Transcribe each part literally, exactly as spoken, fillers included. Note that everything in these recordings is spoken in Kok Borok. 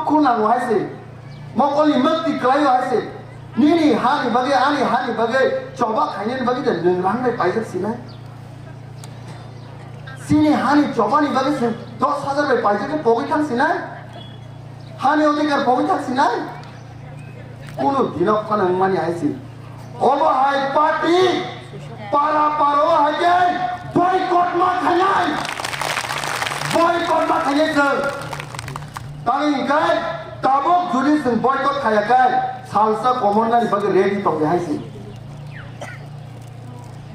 Kunango hai se, mokolni mukti kwlaio hai se, nini hani bagwi, ani hani bagwi choba khainani bagwi de nwng rang bai paijak sinai? Chini hani chobani bagwi se dos hajar bai paijak khe pogwi thang sinai? Hani odhikar pogwi thang sinai? Kunu dino phano wngmani hai se. Obo hai party para para o hai khe boycott ma khainai. Boycott ma khainai chwng. Tani hingkai tabuk jodi chwng boycott khaya khe salsa komornani bagwi ready tongdi hai se.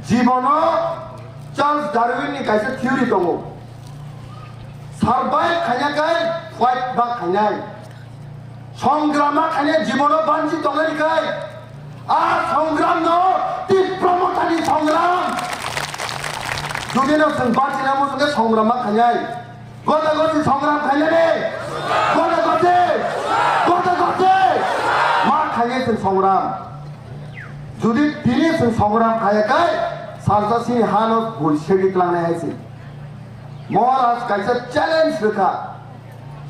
Jibono Charles Darwin ni kaisa theory tongo. Survive khaina khe fight ba khainai. Songrama khaina jibono banchi tongnani khe a songram no Tipra Mothani songram. Jodi no chwng banchina muchung khe songrama khainai. Gota goti songram khainani. Gota goti. Gota goti. Ma khainai chwng songram. Jodi tini chwng songram khaya khe salsa chini hano bui segi tlangnai hai se. Maharaj kaisa challenge rwkha.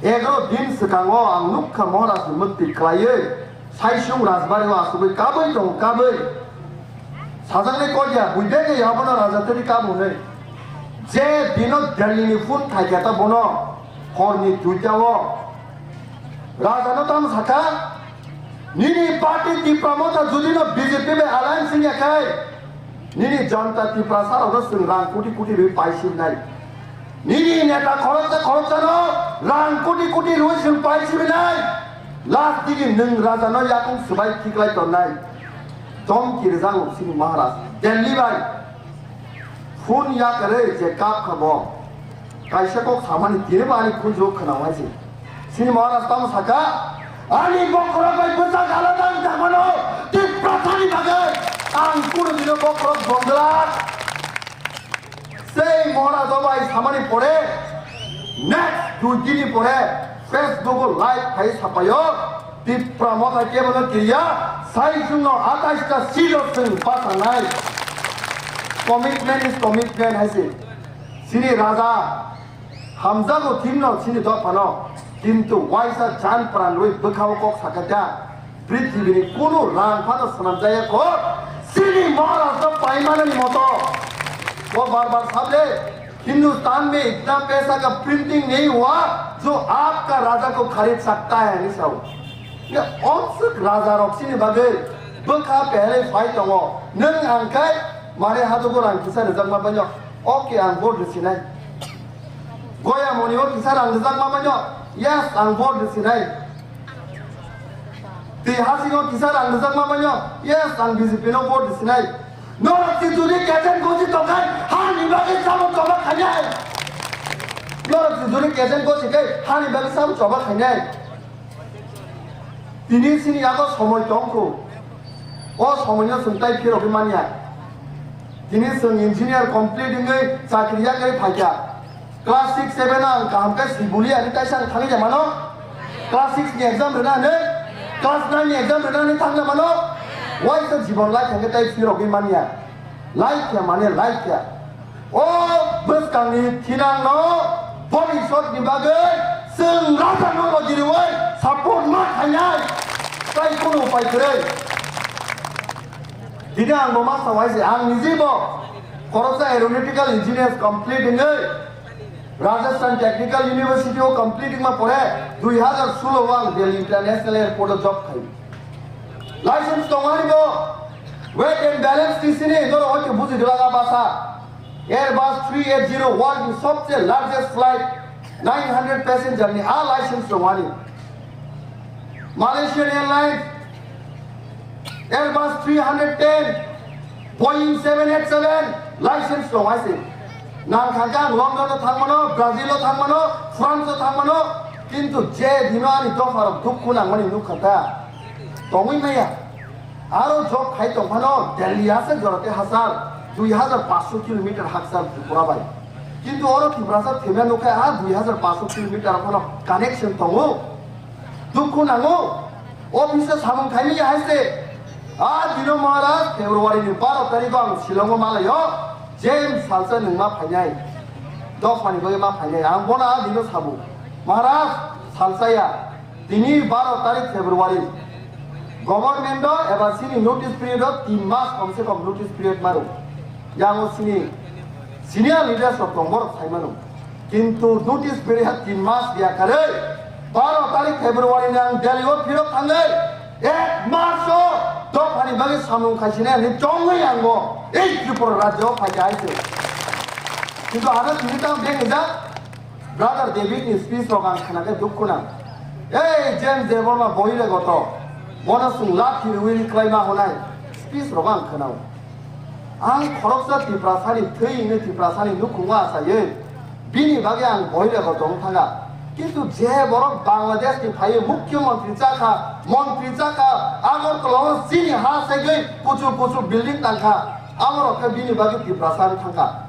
Egaro din swkango ang nukha Maharaj ni mukti khlaiwi Saisung Rajbari o asugwi kabwi tongo, kabwi. Sajaknai kok ya, buidek ya, abono raja twi kabo hwnwi. Je dino Delhi ni phone khaikha ta bono, horni duita o. Raja no tamo sakha, nini party Tipra Motha jodi no B J P bai alliance wngya khai, nini Janata Tiprasa rok no chwng rang koti koti rwi paisibnai. Nini neta khoroksa khoroksano rang koti koti rwi chwng paisibinai. Last digi nwng rajano yakung swbai khiklai tonnai. Chomki rwjago chini Maharaj. Delhi bai phone yakarwi je kap kha bo. Kaisa kok samani tini bo ani khunju khwnawai se. Chini Maharaj tamo saka, ani bokhorok bai bwchak alada wng tangmano, Tiprasani bagwi ang kunu dino bokhorok bondwlak. Sei Maharaj o bai samani pore, next dui dini pore Facebook o live khai sapaio, Tipra Motha kebono kiriya, Saisung no atais ta silo chwng pasangnai. Commitment is commitment hai se. Chini raja hamjago thimno chini dophano, kintu waisa jan pran rwi bwkhao kok sakha da. Prithibini kunu rang phano swnamjaya kho, chini Maharashtra paimanani moto. Bo bar bar sable, "Hindustan mein itna paisa ka printing nahi hua, jo aapka raja ko kharid sakta hai," hinwi sao. Ye onsuk raja rok chini bagwi bwkha pehelwi phai tongo. Nwng ang khai mare hadugo rang kisa rwjakma baino, okay, ang vote rwsinai. Goya moni o kisa rang rwjakma baino, yes, ang vote rwsinai. Twi hasingo kisa rang rwjakma baino, yes, ang B J P no vote rwsinai. Norok si jodi kechen gosi tongkhai, hani bagwi sabo choba khainai. Norok si jodi kechen gosi khai, hani bagwi sabo choba khainai. Tini chini yago somoi tongkhu. O somoino chwng tai phirogwi manya. Tini chwng engineer complete wngwi chakri yakarwi phaikha. Class six seven o ang kaham khe sibuli ani taisa ang thangwi mano. Class six ni exam rwna hwnwi, class nine ni exam rwna hwnwi thangwi mano. Waisa jibon lai thangkhe tai phirogwi manya. Lai khe mane lai khe. O bwskangni thinangno boni sotni bagwi chwng rajano rojiriwi support ma khainai, tai kunu upai kwrwi. Dini ang bo ma sao hai se, ang niji bo khoroksa aeronautical engineers complete wngwi Rajasthan Technical University o complete wngma pore dui hazar solo o ang Delhi International Airport o job khai. License tongo ani bo. Weight and balance tisini norok hoi khe buji glak a basa. Airbus three eight zero world ni sobse largest flight, nine hundred passenger ni a license tongo ani. Malaysian Airlines, Airbus three hundred ten, Boeing seven eight seven license tongo hai se. Nang kha khe ang London o thangmano, Brazil o thangmano, France o thangmano, kintu je dino ani dopha rok dukhu nangmani nukha ta. Tongwi maya. Aro job khai tongphano Delhi ase jora tei hachal dui hazar paanch sho kilometer hakchal Tripura bai. Kintu oro Tiprasa themya nukhe a dui hazar paanch sho kilometer phano connection tongo. Dukhu nango. Office o samung khaimaya hai se. A dino Maharaj February ni baro tarikh o ang Shillong o malaio. James salsa nwng ma phainai. Dophani bagwi ma phainai. Ang bono a dino sabo. Maharaj salsa ya. Tini baro tarik February, government o eba chini notice period o tin mas kom se kom notice period maro. Yango chini senior leaders rok tong borok sai mano. Kintu notice period tin mas biya kare baro tarik February ni ang Delhi o phirok thangwi ek March o dophani bagwi samung khaisine hinwi chongwi ang bo ei Tripura rajyo o phaikha hai se. Kintu ano tini tang beng rijak. Brother David ni speech rok ang khna khe dukhu nang. Ei James Debbarma bohire goto, bono chwng lathi rwi kwlai ma hwnai speech rok ang khna o. Ang khoroksa Tiprasani thwi hwnwi Tiprasani nukhungo achaiwi bini bagwi ang bohire goto wng thanga. Kintu je borok Bangladesh ni phaiwi mukhyamantri chakha, mantri chakha, Agartala o chini ha segwi kuchuk kuchuk building tangkha, amo rok khe bini bagwi Tiprasa wng thangkha.